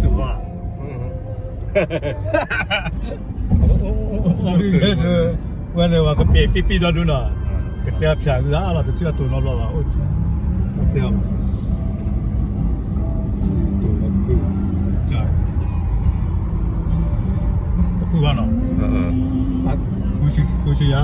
တူၢ်ဘၣ်, ဝဲန့ၣ်ဝဲကပ့ၤပံၣ်ပံၣ်ဒီဒူၣ်နီၤ, ကတဲဖျါဂုၤအါလီၤ တထံၣ်အတိၤနီတဘျီဘၣ်, အိၣ်, တဲအီၤ, တဖုဘၣ်နီၤ, ဃုဆံယၤ